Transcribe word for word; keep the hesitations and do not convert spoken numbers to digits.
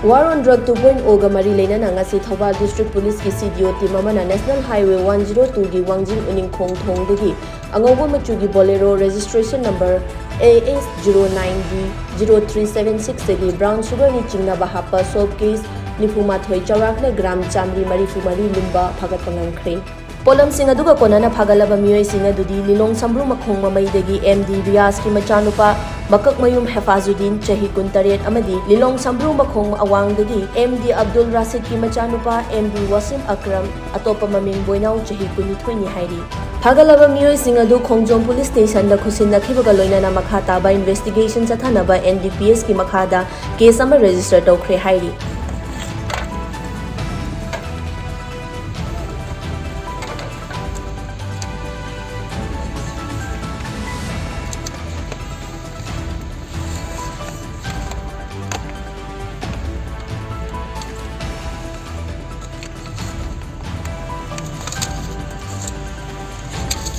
War on Drug two point oh ꯒ ꯃꯔꯤ ꯂꯩꯅꯅ ꯉꯁꯤ ꯊꯧꯕꯥꯜ District Police ꯀꯤ C D O team ꯑꯃꯅ National Highway one zero two ꯒꯤ ꯋꯥꯡꯖꯤꯡ ꯎꯅꯤꯡꯈꯣꯡ ꯊꯣꯡꯗꯒꯤ ꯑꯉꯧꯕ ꯃꯆꯨꯒꯤ Bolero registration number A S zero nine D zero three seven six ꯗꯒꯤ brown sugar ꯅ ꯆꯤꯡꯅꯕ ꯍꯥꯞꯄ soap case ꯅꯤꯐꯨ ꯃꯥꯊꯣꯏ ꯆꯥꯎꯔꯥꯛꯅ gram ꯆꯥꯃꯔꯤ ꯃꯔꯤꯐꯨ ꯃꯔꯤ ꯂꯨꯝꯕ ꯐꯥꯒꯠꯄ ꯉꯝꯈ꯭ꯔꯦ꯫ ꯄꯣꯠꯂꯝꯁꯤꯡ ꯑꯗꯨꯒ ꯀꯣꯟꯅꯅ ꯐꯥꯒꯠꯂꯕ ꯃꯤꯑꯣꯏꯁꯤꯡ ꯑꯗꯨꯗꯤ ꯂꯤꯂꯣꯡ ꯁꯝꯕ꯭ꯔꯨ ꯃꯈꯣꯡ ꯃꯃꯩꯗꯒꯤ M D ꯔꯤꯌꯥꯖꯀꯤ ꯃꯆꯥꯅꯨꯄꯥ ꯃꯀꯛꯃꯌꯨꯝ ꯍꯦꯐꯥꯖꯨꯗꯤꯟ ꯆꯍꯤ ꯀꯨꯟꯇꯔꯦꯠ ꯑꯃꯗꯤ ꯂꯤꯂꯣꯡ ꯁꯝꯕ꯭ꯔꯨ ꯃꯈꯣꯡ ꯑꯋꯥꯡꯗꯒꯤ M D ꯑꯕꯗꯨꯜ ꯔꯥꯁꯤꯗꯀꯤ ꯃꯆꯥꯅꯨꯄꯥ M D ꯋꯥꯁꯤꯝ ꯑꯀ꯭ꯔꯝ, ꯑꯇꯣꯞꯄ ꯃꯃꯤꯡ ꯕꯣꯏꯅꯥꯎ ꯆꯍꯤ ꯀꯨꯟꯅꯤꯊꯣꯏꯅꯤ ꯍꯥꯏꯔꯤ꯫ ꯐꯥꯒꯠꯂꯕ ꯃꯤꯑꯣꯏꯁꯤꯡ ꯑꯗꯨ ꯈꯣꯡꯖꯣꯝ Police Station ꯗ ꯈꯨꯠꯁꯤꯟꯅꯈꯤꯕꯒ ꯂꯣꯏꯅꯅ ꯃꯈꯥ ꯇꯥꯕ investigation ꯆꯠꯊꯅꯕ N D P S ꯀꯤ ꯃꯈꯥꯗ case ꯑꯃ register ꯇꯧꯈ꯭ꯔꯦ ꯍꯥꯏꯔꯤ꯫